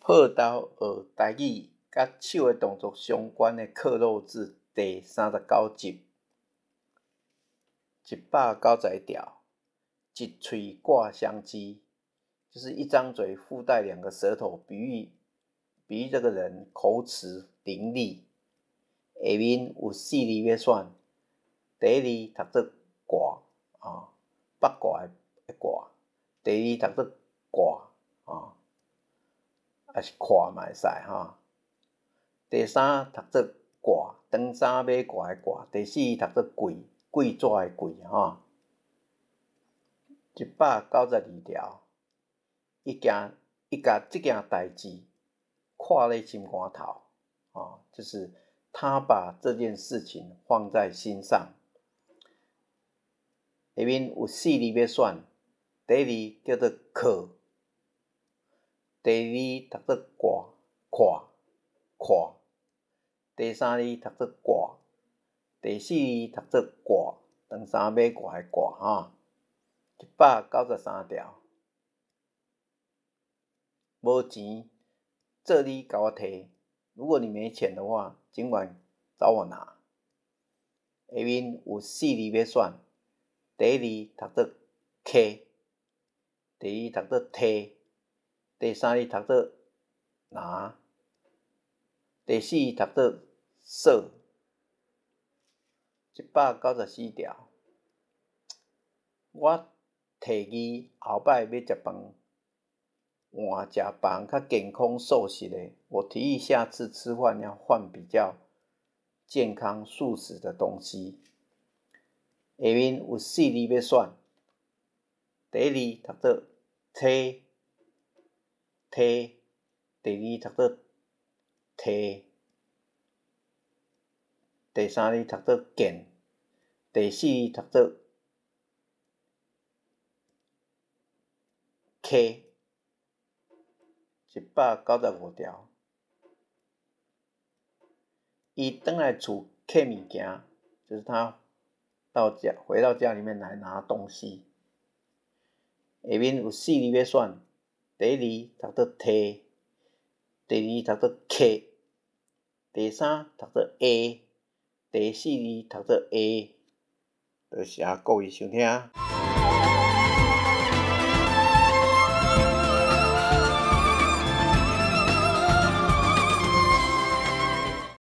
好豆學台語，佮手的動作相關的克漏字第39集，191條，一喙掛雙舌，就是一張嘴附帶兩個舌頭，比喻這個人口齒伶俐。下面有四字欲選，第一字讀做掛啊，八卦的卦；第二字讀做掛啊，抑是看嘛會使吼。第三讀做掛，長衫馬褂的褂；第四讀做櫃，櫃紙的櫃吼。192條，伊共這件代誌看咧心肝頭，哦，就是他把這件事情放在心上。下面有四字欲選，第一字叫做靠，第二字讀做掛，看，看，第三字讀做掛，第四字讀做掛，長衫馬褂的褂吼。193條，無錢，做你共我提。如果你沒錢的話，盡管找我拿。下面有四字欲選，第一字讀做溪，第二字讀做提，第三字讀做拿，第四字讀做索。194條，我提議後擺欲食飯，換食別項較健康素食的。我提議下次吃飯要換比較健康素食的東西。下面有四字欲選，第一字讀做提，提，第二字讀做提，第三字讀做見，第四字讀做溪。195條，伊轉來厝揢物件，就是他到家回到家裡面來拿東西。下面有四字欲選，第一字讀做提，第二字讀做溪，第三讀做下，第四字讀做下。多謝各位收聽。